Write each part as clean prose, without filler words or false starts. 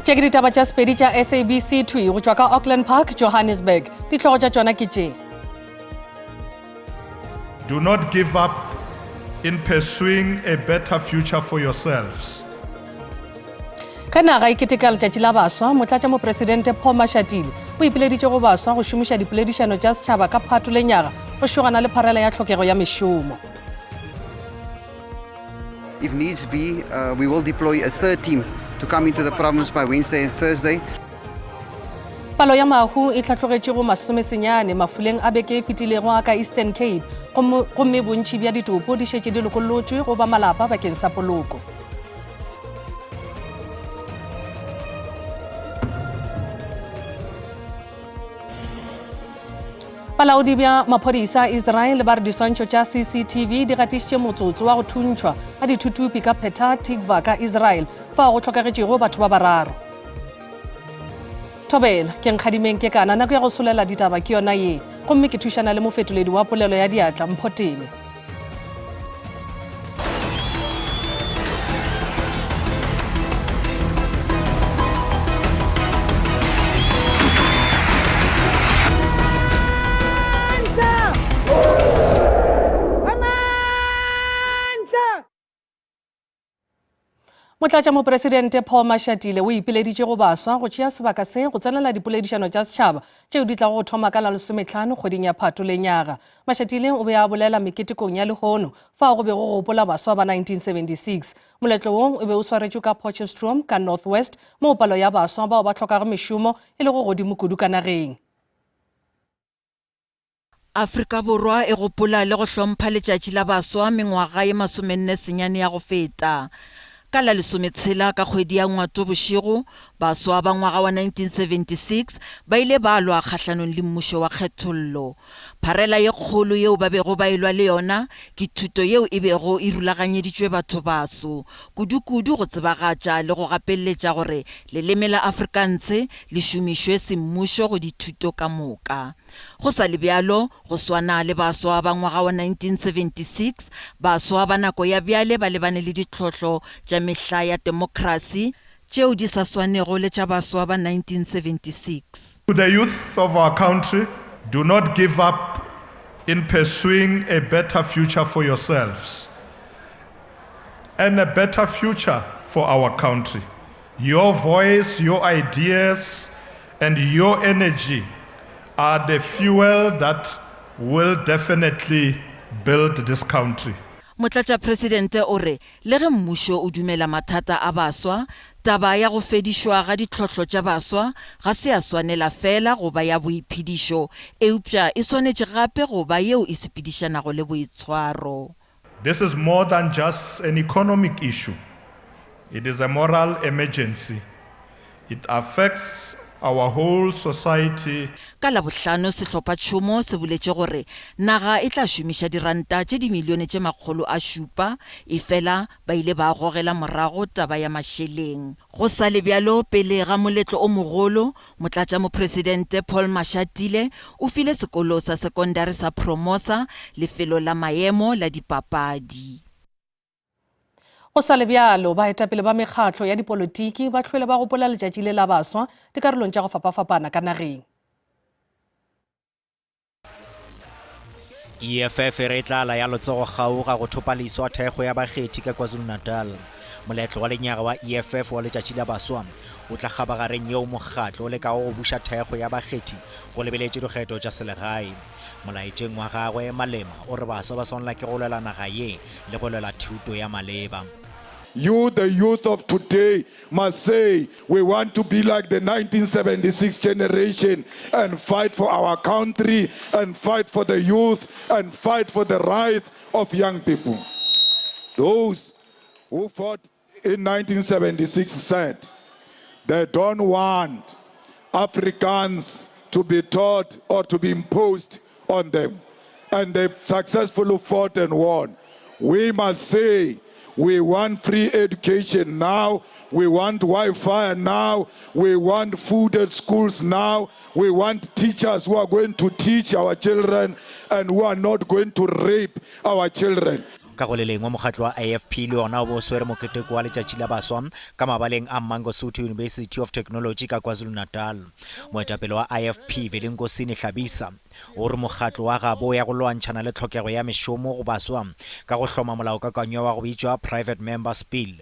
Tše ke ditaba tša Sepedi tša SABC thwi go tšwa ka Auckland Park, Johannesburg. Dihlogo tša tšona ke tše. Do not give up in pursuing a better future for yourselves. Ge naga e keteka letšatši la baswa, motlatšamopresidente Paul Mashatile o ipileditše go baswa go šomiša dipoledišano tša setšhaba ka phato lenyaga go šogana le pharela ya tlhokego ya mešomo. If needs be, uh, we will deploy a third team to come into the province by Wednesday and Thursday. Palo ya mahu e tlhatlogetše go masomesenyane mafuleng a beke e fetilego a ka Eastern Cape gomme bontši bja ditopo di šetše di lokollotšwe go ba malapa bakeng sa poloko. Balaodi bja maphodisa a Israel ba re diswantšho tša CCTV di gatišitše motsotso wa go thuntšhwa ga dithuthupi ka Petah Tikva ka Israel fao go hlokagetšego batho ba bararo. Thobela, ke Nkgadimeng Kekana, nako ya go solela ditaba ke yona ye, gomme ke thušana le mofetoledi wa polelo ya diatla Mpho Teme. Motlatšamopresidente Paul Mashatile o ipileditše go baswa go tšea sebaka se go tsenela dipoledišano tša setšhaba tšeo di tlago go thoma ka la lesometlhano kgweding ya Phato lenyaga. Mashatile o be a bolela meketekong ya lehono fao go bego go gopola baswa ba 1976. Moletlo wo o be o swaretšwe ka Potchefstroom ka North West moo palo ya baswa bao ba hlokago mešomo e lego godimo kudu ka nageng. Afrika Borwa e gopola le go hlompha Letšatši la Baswa mengwaga ye masomenne senyane ya go feta. Ka la lesometshela ka kgwedi ya Ngwato bošego, baswa ba ngwaga wa 1976 ba ile ba lwa kgahlanong le mmušo wa kgethollo. Pharela ye kgolo yeo ba bego ba elwa le yona ke thuto yeo e bego e rulaganyeditšwe bathobaso, kudukudu go tsebagatša le go gapeletša gore leleme la Afrikaanse le šomišwe semmušo go dithuto ka moka. Go sa le bjalo, go swana le baswa ba ngwaga wa 1976, baswa ba nako ya bjale ba lebane le ditlhohlo tša mehla ya temokrasi tšeo di sa swanego le tša baswa ba 1976. To the youth of our country, do not give up in pursuing a better future for yourselves and a better future for our country. Your voice, your ideas and your energy are the fuel that will definitely build this country. Motlatšapresidente o re le ge mmušo o dumela mathata a baswa, taba ya go fedišwa ga ditlhohlo tša baswa ga se ya swanela feela go ba ya boiphedišo eupša e swanetše gape go ba yeo e sepedišanago le boitshwaro. This is more than just an economic issue. It is a moral emergency. It affects our whole society. Ka Labohlano sehlophatšhomo se boletše gore naga e tla šomiša diranta tše dimilione tše 700, efela ba ile ba gogela morago taba ya mašeleng. Go sa le bjalo, pele ga moletlo o mogolo, Motlatšamopresidente Paul Mashatile o file sekolo sa sekondari sa Promosa lefelo la maemo la dipapadi. Go sa le bjalo, baetapele ba mekgatlo ya dipolotiki ba hlwele ba gopola letšatši le la baswa dikarolong tša go fapafapana ka nageng. EFF e re e tla laya letsogo kgaoga go thopa leswa thekgo ya bakgethi ka KwaZulu-Natal. Moletlo wa lenyaga wa EFF wa Letšatši la Baswa o tla kgabagareng yeo mokgatlo o lekago go buša thekgo ya bakgethi go lebeletše dikgetho tša selegae. Molaetšeng wa gagwe, Malema o re baswa ba swanela ke go lwela naga ye le go lwela thuto ya maleba. You the youth of today must say we want to be like the 1976 generation and fight for our country and fight for the youth and fight for the rights of young people. Those who fought in 1976 said they don't want Africans to be taught or to be imposed on them. And they've successfully fought and won. We must say we want free education now. We want Wi-Fi now. We want food at schools now. We want teachers who are going to teach our children and who are not going to rape our children. Ka go le lengwe, mokgatlo wa AFP le wona o be o swere moketeko wa Letšatši la Baswa ka mabaleng a Mangosuthu University of Technology ka KwaZulu-Natal. Moetapele wa IFP, Velenkosini Hlabisa, o re mokgatlo wa gabo o ya go lwantšhana le tlhokego ya mešomo go baswa ka go hloma molaokakanywa wa go bitšwa Private Members Bill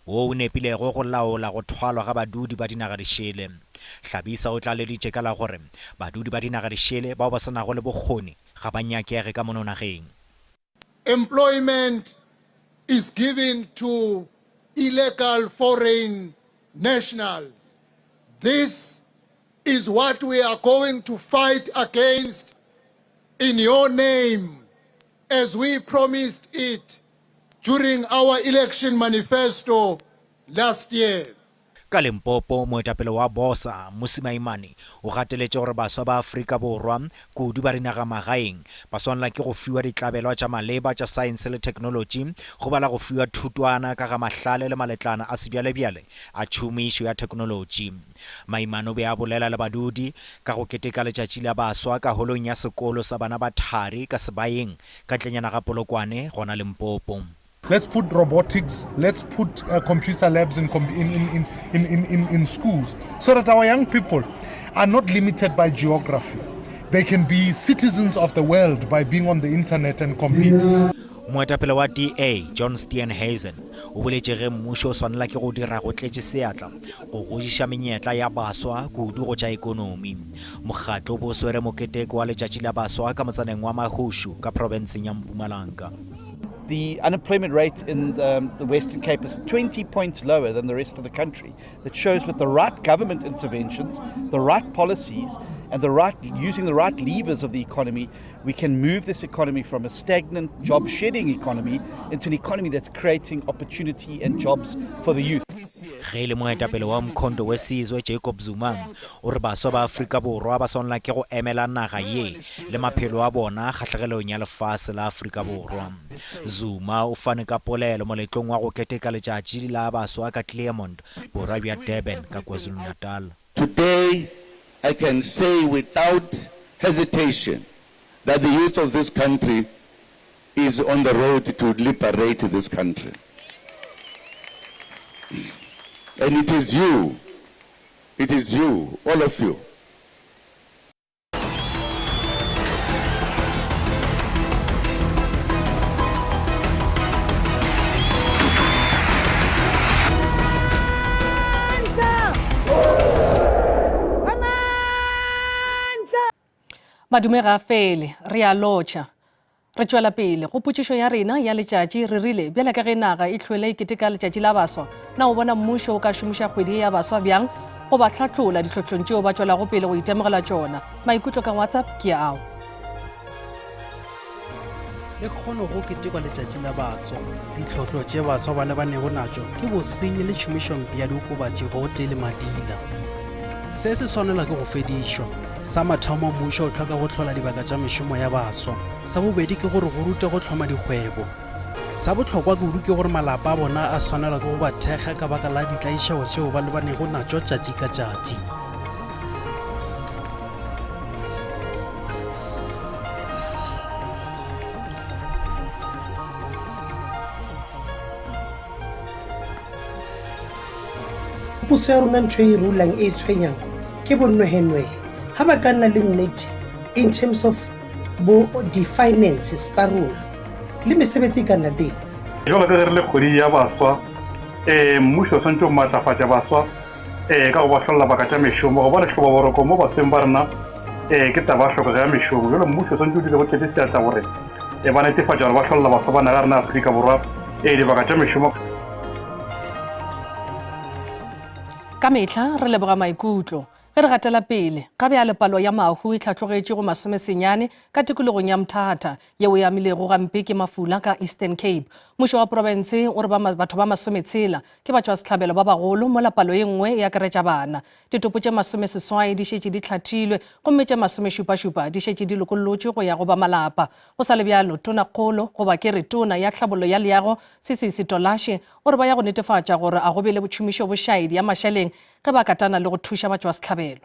wo o nepilego go laola go thwalwa ga badudi ba dinaga dišele. Hlabisa o tlaleditše ka la gore badudi ba dinaga dišele bao ba se nago le bokgoni ga ba nyakege ka mono nageng. Employment is given to illegal foreign nationals. This is what we are going to fight against in your name as we promised it during our election manifesto last year. Ka Limpopo, moetapele wa Bosa, Mmusi Maimane, o gateletše gore baswa ba Afrika Borwa, kudu ba dinagamagaeng, ba swanela ke go fiwa ditlabelwa tša maleba tša saense le theknolotši, go bala go fiwa thutwana ka ga mahlale le maletlana a sebjalebjale a tšhomišo ya theknolotši. Maimane o be a bolela le badudi ka go keteka Letšatši la Baswa ka holong ya sekolo sa bana ba thari ka Sebayeng, ka ntlenyana ga Polokwane, gona Limpopo. Let's put robotics, let's put uh, computer labs in, in, in, in, in, in, in schools so that our young people are not limited by geography. They can be citizens of the world by being on the internet and compete. Moetapele wa DA, John Steenhuisen, o boletše ge mmušo o swanela ke go dira go tletše seatla go godiša menyetla ya baswa kudu go tša ekonomi. Mokgatlo o be o swere moketeko wa Letšatši la Baswa ka motsaneng wa Mahushu ka profenseng ya Mpumalanga. The unemployment rate in the, um, the Western Cape is 20 points lower than the rest of the country. That shows with the right government interventions, the right policies, and the right using the right levers of the economy, we can move this economy from a stagnant job shedding economy into an economy that's creating opportunity and jobs for the youth. Ge e le moetapele wa Umkhonto we Sizwe Jacob Zuma o re baswa ba Afrika Borwa ba swanela ke go emela naga ye le maphelo a bona kgahlegelong ya lefase la Afrika Borwa. Zuma o fane ka polelo moletlong wa go keteka letšatši la baswa ka Claremont, borwa bja Durban ka KwaZulu-Natal. Today I can say without hesitation that the youth of this country is on the road to liberate this country. And it is you, it is you, all of you, Madume ga a fele, re a lotšha. Re tšwela pele go potšišo ya rena ya letšatši re rile bjale ka ge naga e hlwele e keteka letšatši la baswa, na o bona mmušo o ka šomiša kgwedi ye ya baswa bjang go ba hlatlola ditlhohlong tšeo ba tšwelago pele go itemogela tšona? Maikutlo ka WhatsApp ke ao. Lekgono go ketekwa letšatši la baswa. Ditlhohlo tše baswa ba lebanego natšo ke bosenyi le tšhomišompe ya diokobatši gotee le madila. Se se swanelwa ke go fedišwa. Sa mathomo, mmušo o hloka go hlola dibaka tša mešomo ya baswa. Sa bobedi ke gore go rutwe go hloma dikgwebo. Sa bohlokwa kudu ke gore malapa a bona a swanelwa ke go ba thekga ka baka la ditlaišego tšeo ba lebanego natšo tšatši ka tšatši. Puso ya rona ntho e e rulang e e tshwenyang ke bonwehenwehe. Ha ba ka nna le nnete in terms of bo di-finances tsa rona le mesebetsi e ka nna teng. Jwalo ka ge re le kgwedi ya baswa, um mmušo o swanetše go maatlafatša baswa um ka go ba hlolela baka tša mešomo gobane hlobaboroko mo basweng ba rena um ke taba ya hlokego ya mešomo. Jwale mmušo o swanetše o dire go tletše seatla gore um ba netefatša gore ba hlolela baswa ba naga ya rena ya Afrika Borwa um dibaka tša mešomo. Ka mehla re leboga maikutlo. Ge re gatela pele, ga bjale palo ya mahu e hlatlogetše go masomesenyane ka tikologong ya Mthatha, yeo e amilego gampe ke mafula ka Eastern Cape. Mmušo wa profense o re ba batho ba masometshela ke batšwasehlabelo ba bagolo, mola palo e nngwe e akaretša bana. Ditopo tše masomeseswai di šetše di hlathilwe gomme tše masomešupašupa di šetše di lokollotšwe go ya go ba malapa. Go sa le bjalo, Tonakgolo, goba ke re Tona ya Tlhabollo ya Leago, Sisisi Tolashe, o re ba ya go netefatša gore a go be le tšhomišobošaedi ya mašeleng ge ba katana le go thuša batšwasehlabelo.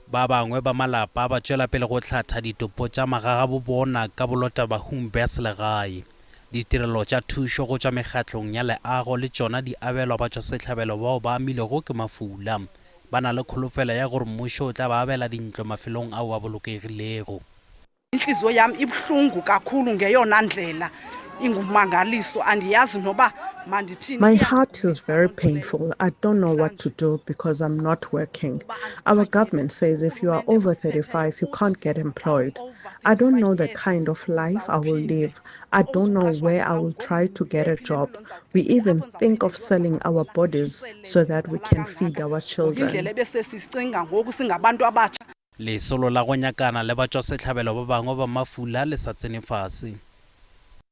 Ba bangwe ba malapa ba tšwela pele go hlatha ditopo tša magagabobona ka bolotabahung bja selegae. Ditirelo tša thušo go tšwa mekgatlong ya leago le tšona di abelwa batšwasehlabelo bao ba amilwego ke mafula. Ba na le kholofelo ya gore mmušo o tla ba abela dintlo mafelong ao a bolokegilego. Intliziyo yam ibuhlungu kakhulu ngeyona ndlela ingumangaliso andiyazi noba mandithini. My heart is very painful. I don't know what to do because I'm not working. Our government says if you are over 35, you can't get employed. I don't know the kind of life I will live. I don't know where I will try to get a job. We even think of selling our bodies so that we can feed our children. Indlela ebesesicinga ngoku singabantu abatsha. Lesolo la go nyakana le batšwasehlabelo ba bangwe ba mafula le sa tsene fase.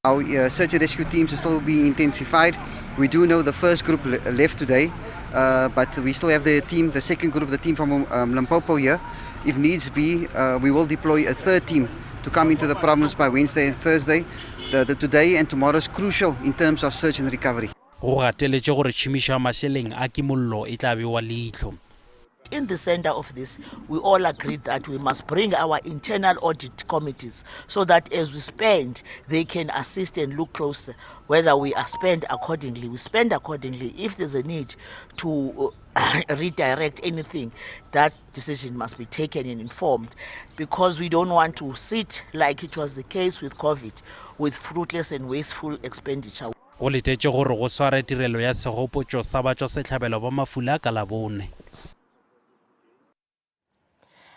Our uh, search and rescue teams are still being intensified. We do know the first group left today, uh, but we still have the team, the second group, the team from um, Limpopo here. If needs be, uh, we will deploy a third team to come into the province by Wednesday and Thursday. The, the today and tomorrow is crucial in terms of search and recovery. Go gateletšwe gore tšhomišo ya mašeleng a kimollo e tla bewa leihlo. In the center of this, we all agreed that we must bring our internal audit committees so that as we spend, they can assist and look closer whether we are spent accordingly. We spend accordingly. If there's a need to uh, redirect anything, that decision must be taken and informed because we don't want to sit like it was the case with COVID with fruitless and wasteful expenditure. Go letetšwe gore go sware tirelo ya segopotšo sa batšwasehlabelo ba mafula ka Labone.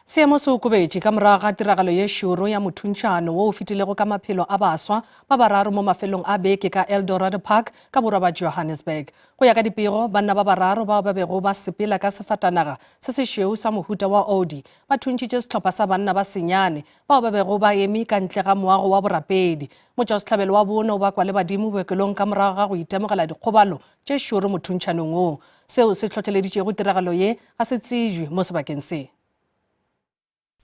Seemo se okobetše ka morago ga tiragalo ye šoro ya mothuntšhano wo o fetilego ka maphelo a baswa ba bararo mo mafelong a beke ka Eldorado Park ka borwa ba Johannesburg. Go ya ka dipego, banna ba bararo bao ba bego ba sepela ka sefatanaga se sešweu sa mohuta wa Audi ba thuntšhitše sehlopha sa banna ba senyane bao ba bego ba eme ka ntle ga moago wa borapedi. Motšwasehlabelo wa bone o bakwa le badimo bookelong ka morago ga go itemogela dikgobalo tše šoro mothuntšhanong woo. Seo se hlohleleditšego tiragalo ye ga se tsebjwe mo sebakeng se.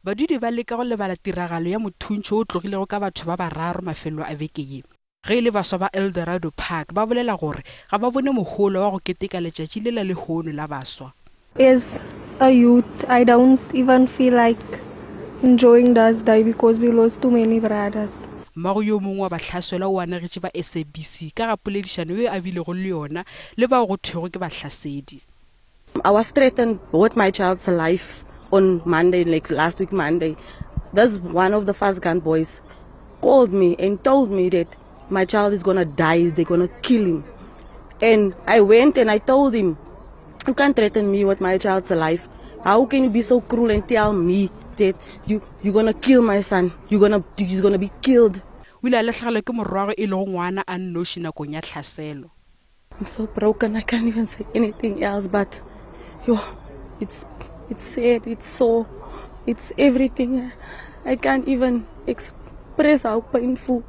Badudi ba leka go lebala tiragalo ya mothuntšho wo o tlogilego ka batho ba bararo mafelelo a beke ye. Ge e le baswa ba Eldorado Park ba bolela gore ga ba bone mohola wa go keteka letšatši le la lehono la baswa. As a youth I don't even feel like enjoying this day because we lost too many brothers. Mmago yo mongwe wa bahlaselwa o anegetše ba SABC ka ga poledišano yeo a bilego le yona le bao go thwego ke bahlasedi. I was threatened with my child's life on Monday, like last week Monday. This one of the first gun boys called me and told me that my child is gonna die, they're gonna kill him. And I went and I told him, you can't threaten me with my child's life. How can you be so cruel and tell me that you, you're gonna kill my son? You're gonna, he's gonna be killed. O ile a lahlegelwa ke morwagwe e lego ngwana a nnoši nakong ya tlhaselo. I'm so broken, I can't even say anything else, but yo, it's, it's sad, it's so, it's everything. I can't even express how painful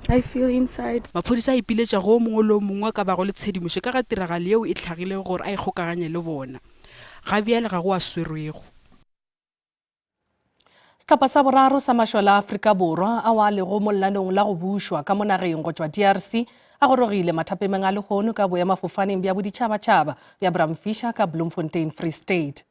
I feel inside. Maphodisa a ipiletša go o mongwe le o mongwe a ka bago le tshedimošo ka ga tiragalo yeo e hlagilego gore a ikgokaganye le bona. Ga bjale ga go a swerwego. Sehlopha sa boraro sa mašole a Afrika Borwa ao a lego mollanong la go bušwa ka mo nageng go tšwa DRC a gorogile mathapemeng a lehono ka boemafofaneng bja boditšhabatšhaba bja Bram Fischer ka Bloemfontein, Free State.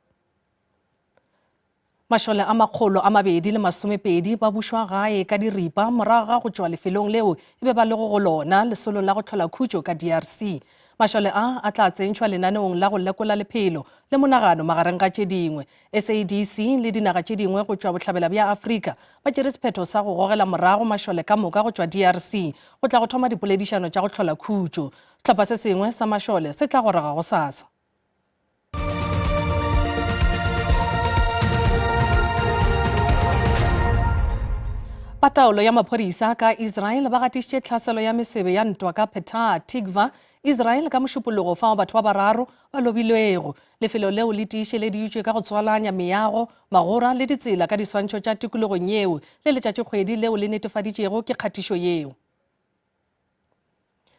Mašole a 220 ba bušwa gae ka diripa morago ga go tšwa lefelong leo e be ba lego go lona lesolong la go hlola khutšo ka DRC. Mašole a a tla tsentšhwa lenaneong la go lekola lephelo le monagano magareng ga tše dingwe. SADC le dinaga tše dingwe go tšwa bohlabela bja Afrika ba tšere sephetho sa go gogela morago mašole ka moka go tšwa DRC go tla go thoma dipoledišano tša go hlola khutšo. Sehlopha se sengwe sa mašole se tla goroga gosasa. Ba taolo ya maphodisa ka Israel ba gatišitše tlhaselo ya mesebe ya ntwa ka Petah Tikva, Israel ka Mošupologo fao batho ba bararo ba lobilwego. Lefelo leo le tiišeleditšwe ka go tswalanya meago, magora le ditsela ka diswantšho tša tikologong yeo le letšatšikgwedi leo le netefaditšego ke kgatišo yeo.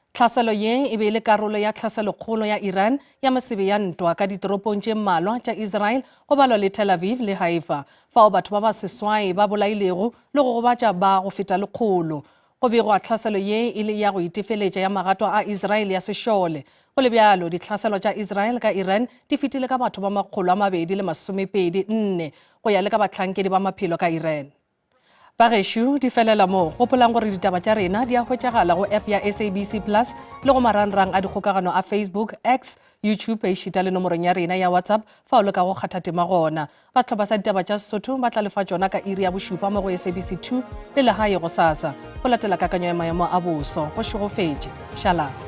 Tlhaselo ye e be e le karolo ya tlhaselokgolo ya Iran ya mesebe ya ntwa ka ditoropong tše mmalwa tša Israel go balwa le Tel Aviv le Haifa, fao batho ba ba seswai ba bolailego le go gobatša ba go feta lekgolo. Go begwa tlhaselo ye e le ya go itefeletša ya magato a Israel ya sešole. Go le bjalo, ditlhaselo tša Israel ka Iran di fetile ka batho ba 224 go ya le ka bahlankedi ba maphelo ka Iran. Bagešo, di felela mo. Gopolang gore ditaba tša rena di a hwetšagala go app ya SABC Plus le go marangrang a dikgokagano a Facebook, X, YouTube ešita le nomorong ya rena ya WhatsApp fao le kago kgatha tema gona. Ba sehlopha sa ditaba tša Sesotho ba tla lefa tšona ka iri ya bošupa mo go SABC 2 le legae gosasa. Go latela kakanyo ya maemo a boso. Go šegofetše. Šalang.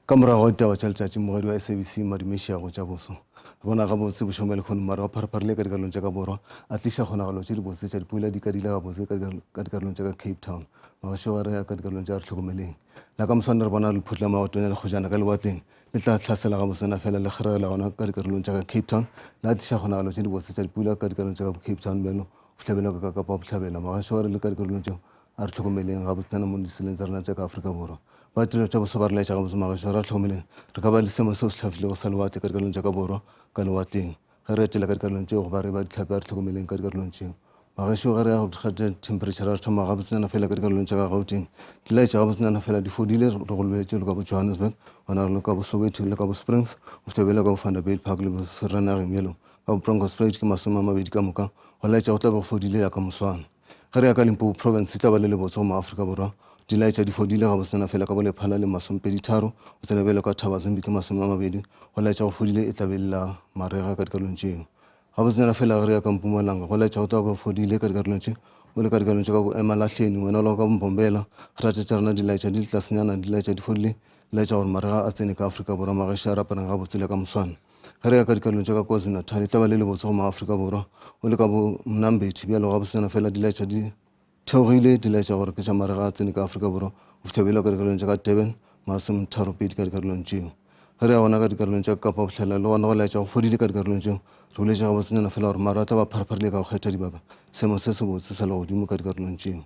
Ka morago ga ditaba tša letšatši mogedi wa SABC Madume Šiago tša boso. Re bona gabotse bošego bja lehono mare wa pharepharile ka dikarolong tša ka borwa a tliša kgonagalo tše dibotse tša dipula di kadile gabotse ka dikarolong tša ka Cape Town. Magoši wa re ya ka dikarolong tša re hlokomeleng. La ka moswane re bona lephutla la moya wa tonya le kgojana ka lewatleng le tla hlasela gabotsana fela le kgeregela gona ka dikarolong tša ka Cape Town la tliša kgonagalo tše dibotse tša dipula ka dikarolong tša ka Cape Town bjalo go fihla bjalo ka Kapa Bohlabela. Magoši wa re le ka dikarolong tšeo A re hlokomeleng gabotsana mo ditseleng tsa rena tša ka Afrika Borwa. Ba tirelo tša boso ba re laetša gabotse magaešo, re a hlokomeleng. Re ka ba le seemo seo se hlafilego sa lewatle ka dikarolong tša ka borwa ka lewatleng. Ge re etela ka dikarolong tšeo goba re eba dihlapi, a re hlokomeleng ka dikarolong tšeo. Magaešo, ge re ya go kgatha temperature, re thoma gabotsenyana fela ka dikarolong tša ka Gauteng. Di laetša gabotsenyana fela di fodile, re go lebeletše le ka bo Johannesburg, gona re le ka bo Soweto le ka bo Springs, go fihla bjalo ka bo Vanderbijlpark le bo Vereeniging bjalo ka bo Bronkhorstspruit ke 20 ka moka. Go laetša go tla be go fodile ya ka moswana. Ge re ya ka Limpopo Province e tla ba le lebotse go maAfrika Borwa. Di laetša di fodile gabotsana fela ka bo Lephala le masompeditharo go tsena bjalo ka Thabazimbi ke 20 go laetša go fodile e tla be e le la marega ka dikarolong tšeo. Gabotsana fela ge re ya ka Mpumalanga go laetša go tla ba fodile ka dikarolong tše o le ka dikarolong tša ka bo Emalahleni wena o lego ka bo Mbombela grata tša rena di laetša di le tlasenyana di laetša di fodile di laetša gore marega a tsene ka Afrika Borwa magaešo a rapareng gabotse le ka moswane. Ge re ya ka dikarolong tša ka KwaZulu-Natal, e tla ba le lebotse go maAfrika Borwa. O le ka bo Mnambithi, bjalo gabotsana fela dilaetša di theogile, di laetša gore ke tša marega a tsene ka Afrika Borwa go fihla bjalo ka dikarolong tša ka Durban, masometharopedi ka dikarolong tšeo. Ge re ya gona ka dikarolong tša Kapa Bohlabela, le gona go laetša go fodile ka dikarolong tšeo. Re boletše gabotsenyana fela gore maru a tla ba pharepharile ka go kgetha dibaka, seemo se sebotse sa legodimo ka dikarolong tšeo.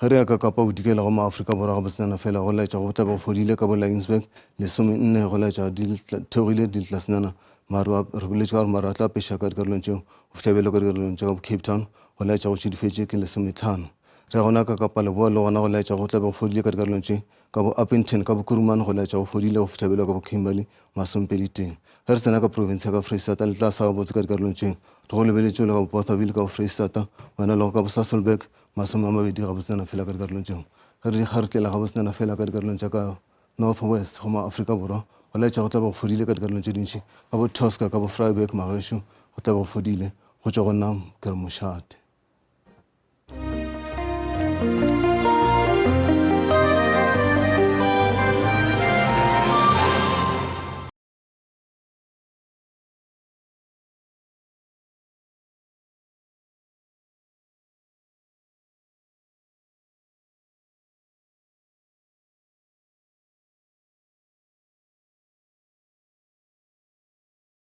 Ge re ya ka Kapa Bodikela go maAfrika Borwa gabotsenyana fela go laetša go tla be go fodile ka bo Laingsburg 14 go laetša di theogile di le tlasenyana maru a re boletše ka gore maru a tla peša ka dikarolong tšeo go fihla bjalo ka dikarolong tša ka bo Cape Town go laetša go tšidifetše ke 15. Re ya gona ka Kapa Leboa le gona go laetša go tla be go fodile ka dikarolong tše ka bo Upington ka bo Kuruman go laetša go fodile go fihla bjalo ka bo Kimberley masomepedi tee. Ge re tsena ka profense ya ka Freistata le tla sa gabotse ka dikarolong tše Re go lebeletše o le ka Bothaville ka Bofreistata, wena lego ka Bosasolburg, 20 gabotsenyana fela ka dikarolong tšeo. Ge re di kgartlela gabotsenyana fela ka dikarolong tša ka North West go ma-Afrika Borwa, go laetša go tla be go fodile ka dikarolong tše dintši, ka bo Tosca, ka bo Vryburg, magešo, go tla be go fodile. Go tšwa go nna ke re mošate.